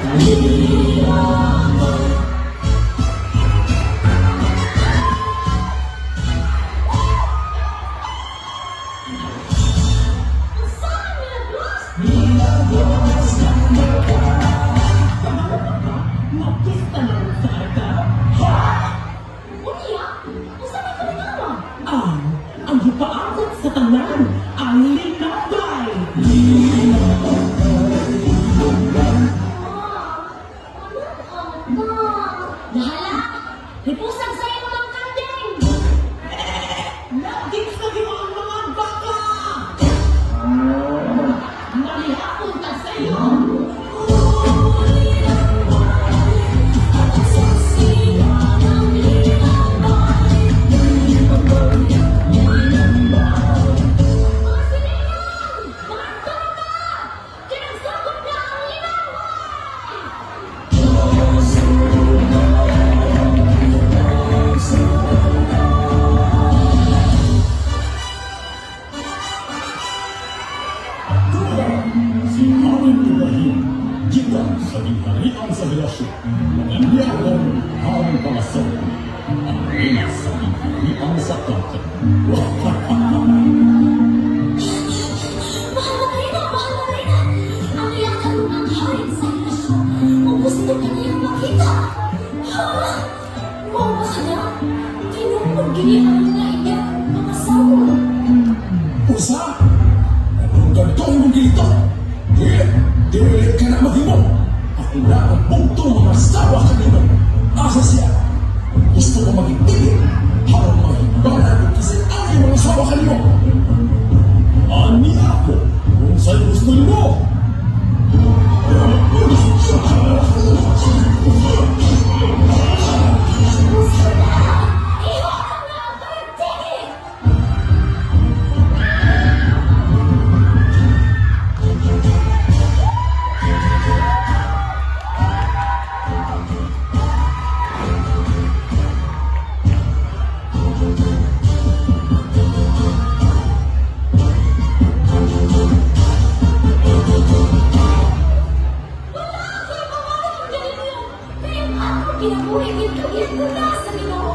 Unsa, Milagros? Magkista na rin sa arka? Unya, unsa may kalingawa? Ang gipaakot sa tanan, ang linambay! Ah, ano ka? Nahala! Hipusag sa imo mga kanding! Naging sa ang mga baka! Malihapon ta sa iyo! Mga silingan! Mga torta! Kinagsugod na ang linambay! Si Haring Ibrahim, gikan sa gingharian sa Hilasyo, mga niya aron Haring Pangasaw, ang reyna sa gingharian sa Kante. Mahal na reyna! Mahal na reyna! Ang iyakaroon ang hari sa ilasyo. Kung gusto ka niyang makita. Ha? Mao ba ka na? Tinuod gini ang nga iyang pangasawa. Usa! Anong ganito ang mong gilito? Dili! Dili ka na maghimo! Ako na ang bugtong mga asawa kanino! Asa siya? Gusto ko maging tigil! Harong mahibala kung kisay ang mga asawa kanino! Ani ako kung sa'yo gusto nimo! Ihatag na ang pagtigi! Wala ako'y pangarap ganito! Kaya ang akong kinabuhi gikabit ko na sa Ginoo.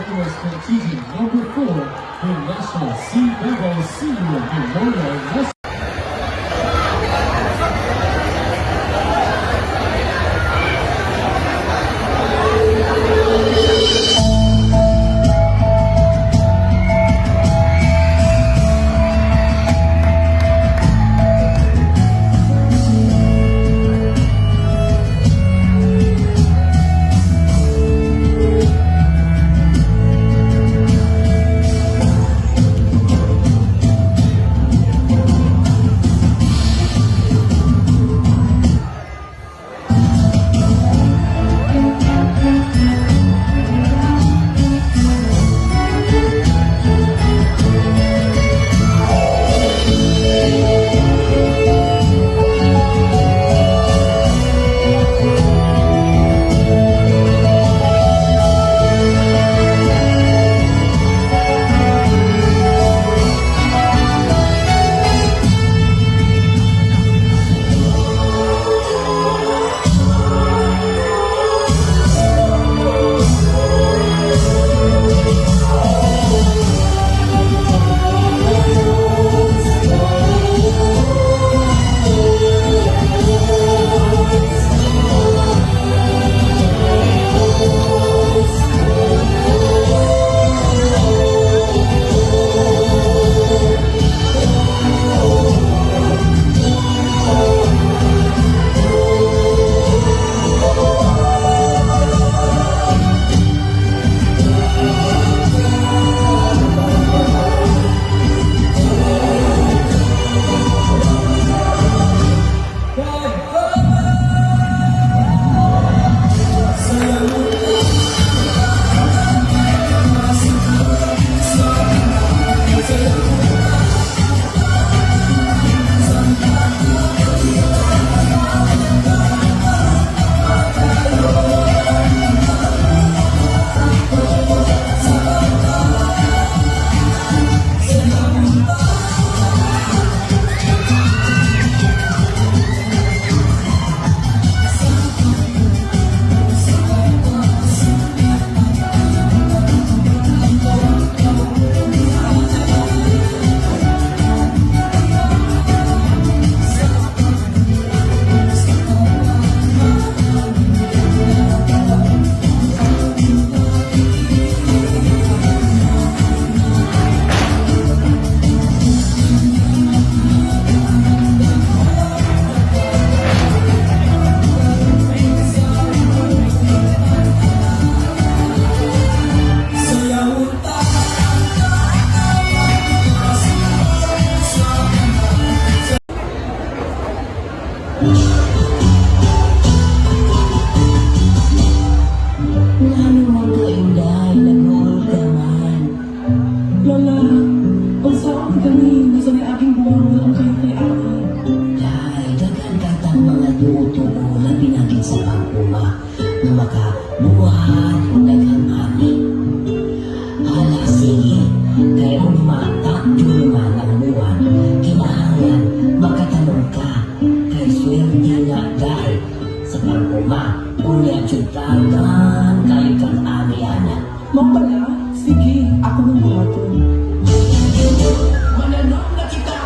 Customers Contingent Number 4, the National C. Bevel Senior Memorial National Ngano man ka, Inday, nagnool ka man? Lola, unsaon kami nasa may aking buwan ang kayo kay aki. Day, daghan katang mga tuo-tuo na pinagit sa pag-uma na makabuhat o daghang ani. Hala, sige, kay ugma takdyo man ang buwan, kinahanglan makatanong ka kay swerte na day sa pag-uma. Unya jud tagan kayo kang ani ana. Mao pala, sige, ako nang buhaton. Mananom na kita!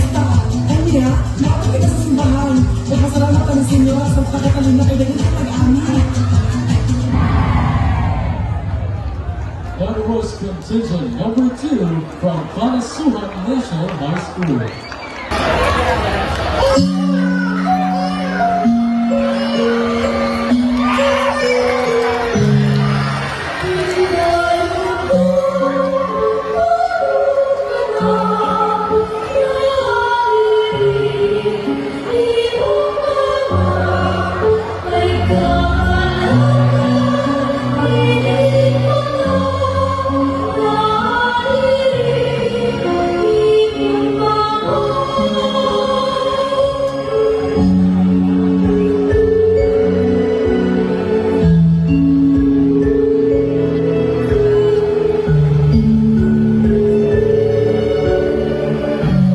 piyesta. Kanya, naapit kita sa simbahan. Nagpasalamat ang Senyor sa pagkatalino kay daghan ka nag-ani. That was contingent number 2 from Kanasuhan National High School.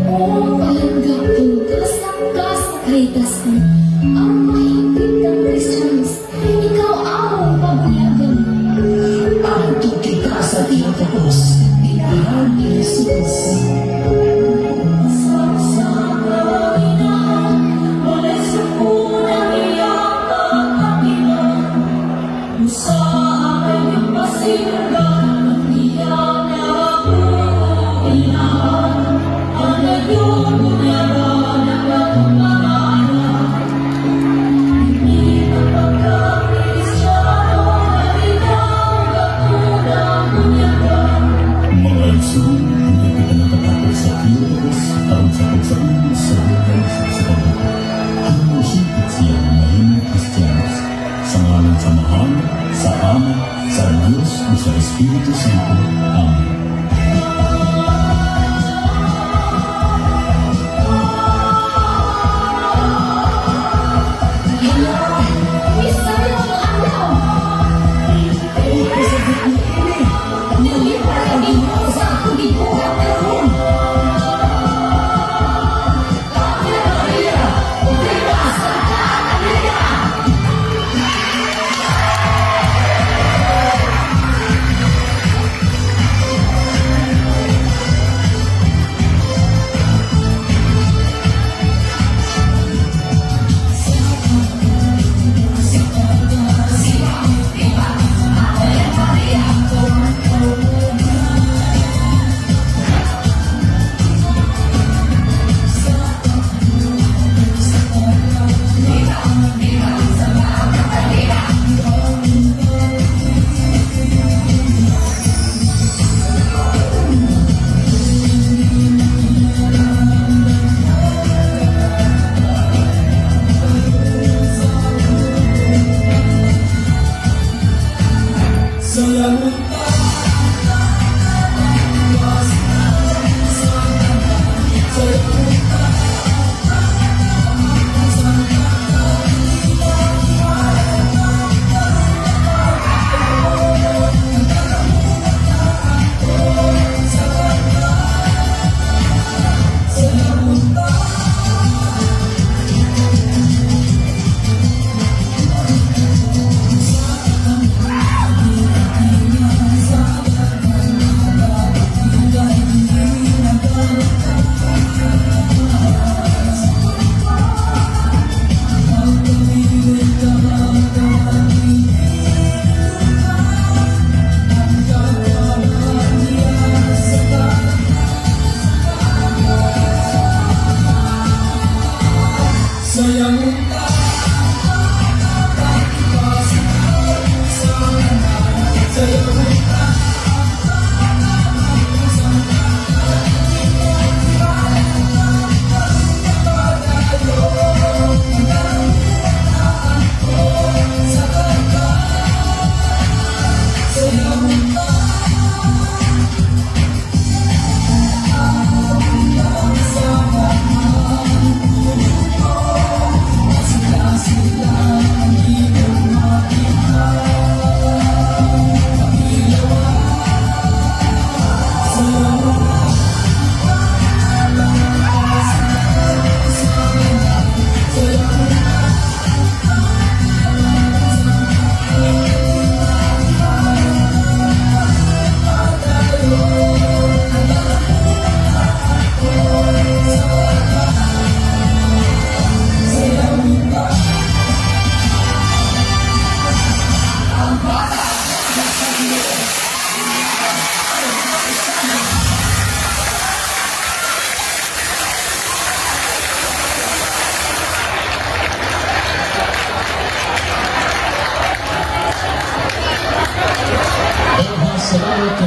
O palangga ko, kasangka sa kahitasan, ang mahigpit ng Kristiyanos, ikaw among pabunyagan. Adto kita sa Theotokos, inahan ni Jesus. Sa sa walay sukunan iyang pagkapila. Sa aming pasinugdan, ang iyang nabuilan. Ang naging bunyagan ng atong mga anak. Hindi ang pagka-Kristiyano na ikaw katunang bunyagan. Mga igsoon, hindi kita nakatakot sa Theotokos aron sa pagsaulog sa buhay sa pagkabuhi. Hinuhigit siya ang mahimong Kristiyanos sa ngalan sa Amahan, sa Ama, sa Diyos ug sa Espiritu Santo. Amen. Misayo ang adlaw. Ay, sa ni ini. Nilipar ang Ginoo sa akong gibuhat karon. Ave Maria, Viva Santa Maria! Salamat.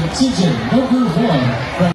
Contingent number 1 from